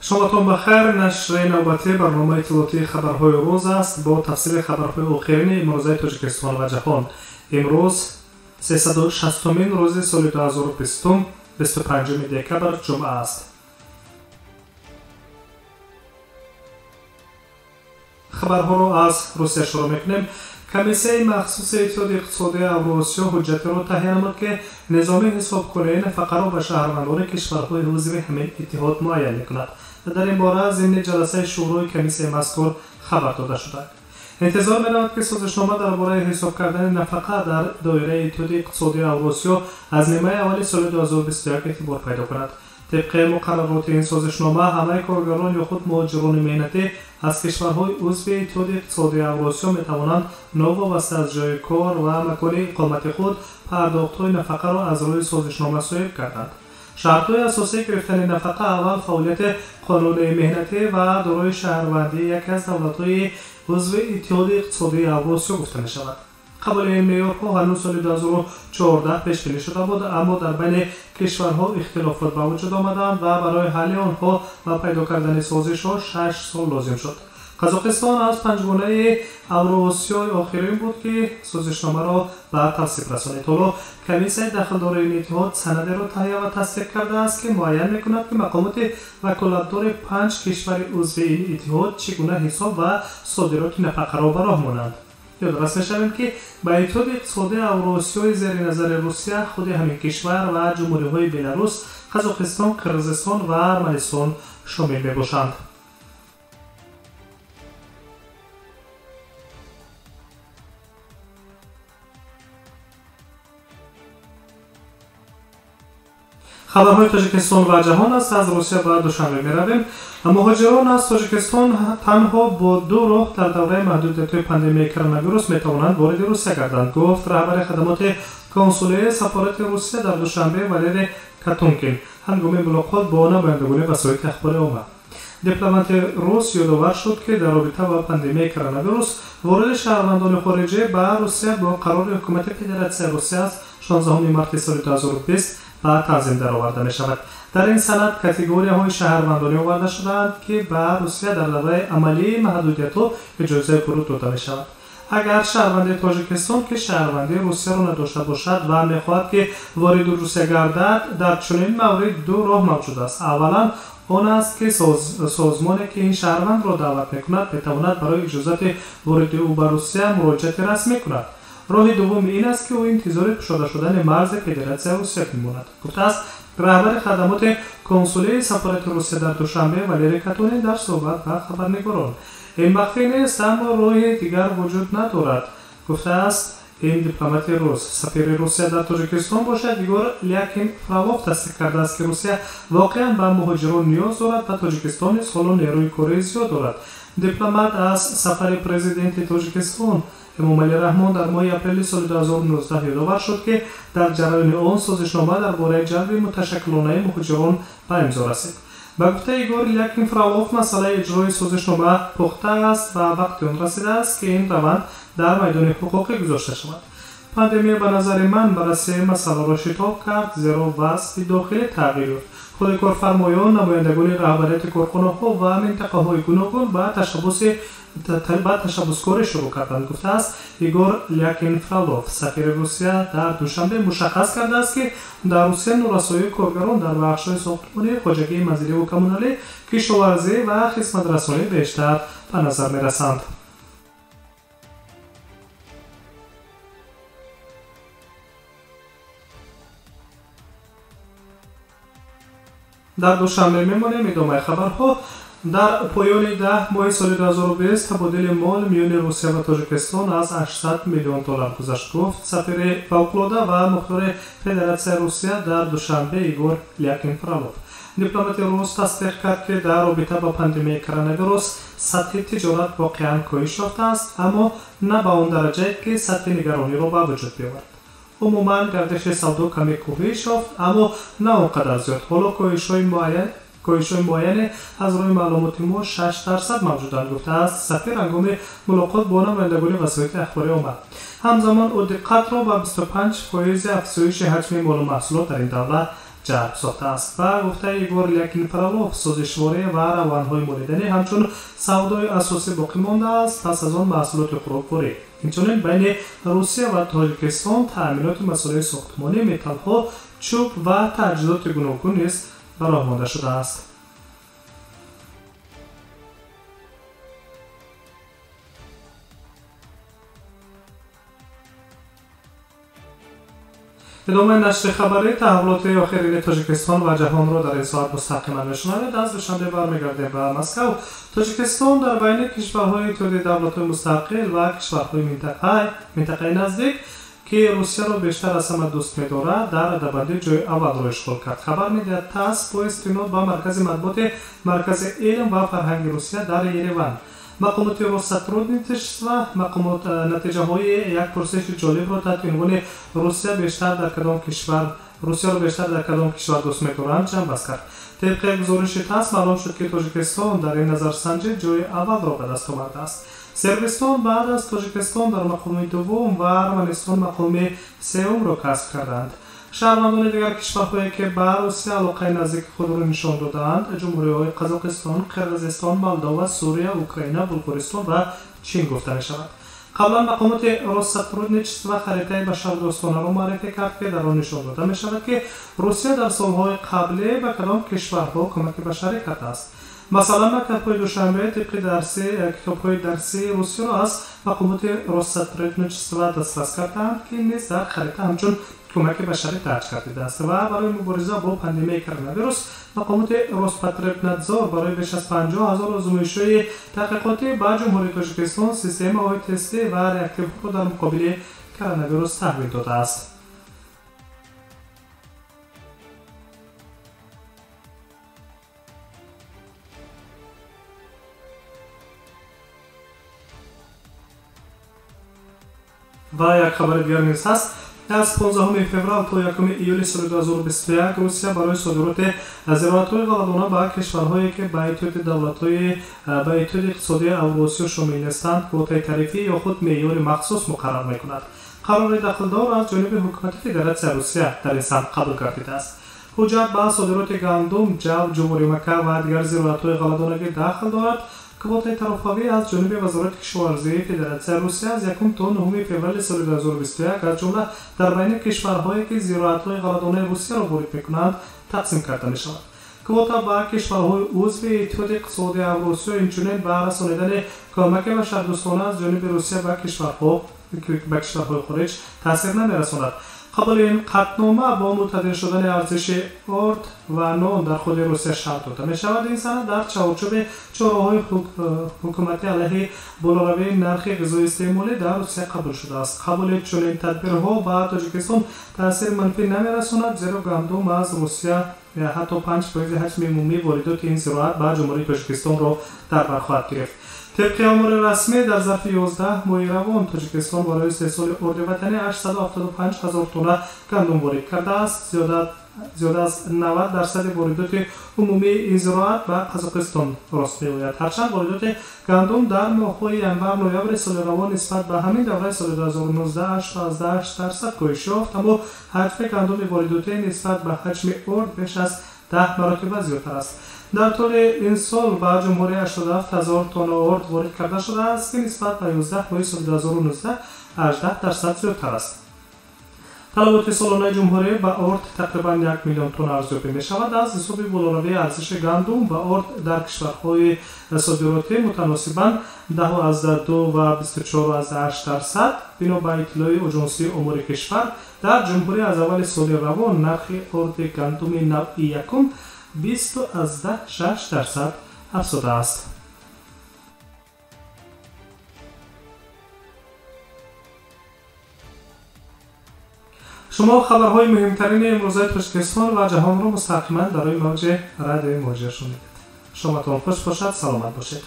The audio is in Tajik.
Шоматон бахайр. Нашри навбатии барномаи иттилоотии хабарҳои рӯз аст бо тафсили хабарҳои охирини имрӯзаи Тоҷикистон ва ҷаҳон. Имрӯз 360-умин рӯзи соли 2020, 25 декабр, ҷумъа аст. Хабарҳоро аз Русия шурӯъ мекунем. Комиссияи махсуси Иттиҳоди иқтисодии Авросиё ҳуҷҷатеро таҳия намуд, ки низоми ҳисобкунии нафақаро ба шаҳрвандони кишварҳои узви ҳамин иттиҳод муайян мекунад. Дар ин бора зимни ҷаласаи шӯрои комиссияи мазкур хабар дода шуда. Интизор меравад, ки созишнома дар бораи ҳисоб кардани нафақа дар доираи Иттиҳоди иқтисодии Авросиё аз нимаи аввали соли 2021 эътибор пайдо кунад. Тибқи муқаррароти ин созишнома, ҳамаи коргарон ё худ муҳоҷирони меҳнатӣ аз кишварҳои узви Иттиҳоди иқтисодии Авросиё метавонанд новобаста аз ҷои кор ва макони иқомати худ пардохтҳои нафақаро аз рӯи созишнома соҳиб карданд. Шартҳои асосии гирифтани нафақа аввал фаъолияти қонунии меҳнатӣ ва дорои шаҳрвандии яке аз давлатҳои узви Иттиҳоди иқтисодии Авросиё гуфта мешавад. Қабули ин меъёрҳо ҳанӯз соли 2014 пешбинӣ шуда буд, аммо дар байни кишварҳо ихтилофот ба вуҷуд омаданд ва барои ҳалли онҳо ва пайдо кардани созишҳо 6 сол лозим шуд. Қазоқистон аз панҷгонаи Авроосиёи охирин буд, ки созишномаро ба тасвиб расонид. Ҳоло комиссияи дахлдори ин иттиҳод санадеро таҳия ва тасдиқ кардааст, ки муайян мекунад, ки мақомоти ваколатдори 5 кишвари узви ин иттиҳод чӣ гуна ҳисоб ва содироти нафақаро ба роҳ монанд. Ёдрас мешавем, ки ба Иттиҳоди иқтисодии Авроосиёи зери назари Русия худи ҳамин кишвар ва ҷумҳуриҳои Беларус, Қазоқистон, Қирғизистон ва Арманистон шомил мебошанд. Хабарҳои Тоҷикистон ва ҷаҳон аст. Аз Русия ба Душанбе меравем. Муҳоҷирон аз Тоҷикистон танҳо бо ду роҳ дар давраи маҳдудиятҳои пандемияи коронавирус метавонанд вориди Русия гарданд, гуфт раҳбари хадамоти консулияи сафорати Русия дар Душанбе Валерий Катункин ҳангоми мулоқот бо намояндагони васоити ахбори омма. Дипломати рус ёдовар шуд, ки дар робита ба пандемияи коронавирус вориди шаҳрвандони хориҷӣ ба Русия бо қарори ҳукумати Федератсияи Русия аз 16 марти соли 2020 ба танзим дароварда мешавад. Дар ин санад категорияҳои шаҳрвандонӣ оварда шудаанд, ки ба Русия дар давраи амалии маҳдудиятҳо иҷозаи вуруд дода мешавад. Агар шаҳрванди Тоҷикистон, ки шаҳрвандии Русияро надошта бошад ва мехоҳад, ки вориди Русия гардад, дар чунин маврид ду роҳ мавҷуд аст. Аввалан он аст, ки созмоне, ки ин шаҳрвандро даъват мекунад, метавонад барои иҷозати вориди ӯ ба Русия муроҷиати расмӣ кунад. Роҳи дуввум ин аст, ки ӯ интизори кушода шудани марзи Федератсияи Русия бимонад, гуфтааст раҳбари хадамоти консулияи сафорати Русия дар Душанбе Валерий Катунин дар суҳбат ба хабарнигорон. Ин махфӣ нест, аммо роҳи дигар вуҷуд надорад, гуфтааст ин дипломати рус. Сафири Русия дар Тоҷикистон бошад, Игор Лякин Фролов тасдиқ кардааст, ки Русия воқеан ба муҳоҷирон ниёз дорад ва Тоҷикистон низ ҳоло нерӯи кории зиёд дорад. Дипломат аз сафари президенти Тоҷикистон Эмомалӣ Раҳмон дар моҳи апрели соли 2019 ёдовар шуд, ки дар ҷараёни он созишнома дар бораи ҷалби муташаккилонаи муҳоҷирон ба имзо расид. Ба гуфтаи Игор Лякин Фролов, масъалаи иҷрои созишнома пухта аст ва вақти он расидааст, ки ин раванд дар майдони ҳуқуқӣ гузошта шавад. Пандемия ба назари ман ба Россия масъаларо шитоб кард, зеро вазъи дохилӣ тағйир ёфт. Худи корфармоён, намояндагони раҳбарияти корхонаҳо ва минтақаҳои гуногун ба ташаббускорӣ шурӯъ карданд, гуфтааст Игор Лякин Фролов. Сафири Русия дар Душанбе мушаххас кардааст, ки дар Русия норасоии коргарон дар бахшҳои сохтмонӣ, хоҷагии манзиливу коммуналӣ, кишоварзӣ ва хизматрасонӣ бештар ба назар мерасанд. Дар Душанбе мемонем. Идомаи хабарҳо. Дар поёни 10 моҳи соли 2020 табодули мол миёни Русия ва Тоҷикистон аз 800 миллион доллар гузашт, гуфт сафири фавқулода ва мухтори Федератсияи Русия дар Душанбе Игор Лякин Фролов. Дипломати рус тасдиқ кард, ки дар робита ба пандемияи коронавирус сатҳи тиҷорат воқеан коҳиш ёфтааст, аммо на ба он дараҷае, ки сатҳи нигарониро ба вуҷуд биёвард. Умуман гардиши савдо каме коҳиш ёфт, аммо на он қадар зиёд. Ҳоло коҳишҳои муайяне аз рӯи маълумоти мо 6% мавҷуданд, гуфтааст сафир ҳангоми мулоқот бо намояндагони васоити ахбори омма. Ҳамзамон ӯ диққатро ба 25% афзоиши ҳаҷми молу маҳсулот дар ин давра ҷалб сохтааст. Ба гуфтаи Егор Лякин-Фролов, сӯзишворӣ ва равандҳои молиданӣ ҳамчун савдои асосӣ боқӣ мондааст, пас аз он маҳсулоти хӯрокворӣ. Инчунин байни Русия ва Тоҷикистон таъминоти масолеҳи сохтмонӣ, металлҳо, чӯб ва таҷҳизоти гуногун низ ба роҳ монда шудааст. Идомаи нашри хабарӣ таҳаввулоти охирини Тоҷикистон ва ҷаҳонро дар ин соат мустақиман мешунавед. Аз Душанбе бармегардем ба Москав. Тоҷикистон дар байни кишварҳои Иттиҳоди давлатҳои мустақил ва кишварҳои минтақаи наздик, ки Русияро бештар аз ҳама дӯст медорад, дар радабандӣ ҷои аввалро ишғол кард. Хабар медиҳад ТАСС бо истинод ба маркази матбуоти Маркази илм ва фарҳанги Русия дар Ереван. Мақомоти Россотрудничества мақомот натиҷаҳои як пурсиши ҷолибро таҳти унвони Русия бештар дар кадом кишвар Русияро бештар дар кадом кишвар дӯст медоранд ҷамъбаст кард. Тибқи гузориши ТАСС маълум шуд, ки Тоҷикистон дар ин назарсанҷӣ ҷои аввалро ба даст овардааст. Сербистон баъд аз Тоҷикистон дар мақоми дуввум ва Арманистон мақоми сеюмро касб карданд. Шаҳрвандони дигар кишварҳое, ки ба Русия алоқаи наздики худро нишон додаанд, ҷумҳуриҳои Қазоқистон, Қирғизистон, Молдова, Сурия, Украина, Булғористон ва Чин гуфта мешавад. Қаблан мақомоти Россотрудничества харитаи башардӯстонаро муаррифӣ кард, ки дар он нишон дода мешавад, ки Русия дар солҳои қаблӣ ба кадом кишварҳо кӯмаки башарӣ кардааст. Масалан, мактабҳои Душанбе тибқи китобҳои дарсии русиро аз мақомоти Россотрудничества дастрас кардаанд, ки низ дар харита ҳамчун кӯмаки башарӣ дарҷ гардидааст. Ва барои мубориза бо пандемияи коронавирус мақомоти Роспотребнадзор барои беш аз 50 000 озмоишҳои таҳқиқотӣ ба Ҷумҳурии Тоҷикистон системаҳои тестӣ ва реактивҳоро дар муқобили коронавирус таҳвил додааст. Ва як хабари дигар низ ҳаст. Аз 15 феврал то 1 июли соли 2021 Русия барои содироти зироатҳои ғалладона ба кишварҳое, ки ба Иттиҳоди давлатҳои ба Иттиҳоди иқтисодии Авросиё шомил нестанд, квотаи тарифӣ ё худ меъёри махсус муқаррар мекунад. Қарори дахлдор аз ҷониби ҳукумати Федератсияи Русия дар ин самт қабул гардидааст. Ҳуҷҷат ба содироти гандум, ҷав, ҷуворимакка ва дигар зироатҳои ғалладонагӣ дахл дорад. Квотаи тарафавӣ аз ҷониби Вазорати кишоварзии Федератсияи Русия аз 1 то 9 феврали соли 2021 аз ҷумла дар байни кишварҳое, ки зироатҳои ғалладонаи Русияро ворид мекунанд, тақсим карда мешавад. Квота ба кишварҳои узви Иттиҳоди иқтисодии Авросиё инчунин ба расонидани кӯмаки башардӯстона аз ҷониби Русия ба кишварҳои хориҷ таъсир намерасонад. Қабули ин қатънома бо мӯътадил шудани арзиши орд ва нон дар худи Русия шарт дода мешавад. Ин санад дар чаҳорчӯби чораҳои ҳукуматӣ алайҳи болоравии нархи ғизои истеъмолӣ дар Русия қабул шудааст. Қабули чунин тадбирҳо ба Тоҷикистон таъсири манфӣ намерасонад, зеро гандум аз Русия ҳатто 5% ҳаҷми умумии воридоти ин зироат ба Ҷумҳурии Тоҷикистонро дар бар хоҳад гирифт. Тибқи омори расмӣ дар зарфи 11 моҳи равон Тоҷикистон барои истеҳсоли орди ватанӣ 875 000 тонна гандум ворид кардааст. Зиёда аз 90% воридоти умумии ин зироат ба Қазоқистон рост меояд. Ҳарчанд воридоти гандум дар моҳҳои январ-ноябри соли равон нисбат ба ҳамин давраи соли 2019 8,8% коҳиш ёфт, аммо ҳаҷми гандуми воридотӣ нисбат ба ҳаҷми орд беш аз 10 маротиба зиёдтар аст. Дар тӯли ин сол ба ҷумҳурӣ 87 000 тонна орд ворид карда шудааст, ки нисбат ба 11 моҳи соли 2019 18% зиёдтар аст. Талаботи солонаи ҷумҳурӣ ба орд тақрибан 1 миллион тонна арзёбӣ мешавад. Аз ҳисоби болоравии арзиши гандум ба орд дар кишварҳои содиротӣ мутаносибан 10,2 ва 24,8%. Бино ба иттилои Оҷонсии омори кишвар, дар ҷумҳурӣ аз аввали соли равон нархи орди гандуми навъи якум 20,6% афзудааст. Шумо хабарҳои муҳимтарини имрӯзаи Тоҷикистон ва ҷаҳонро мустақиман дар рӯи мавҷи радиои Муҳоҷир шунидед. Шоматон хуш бошад, саломат бошед.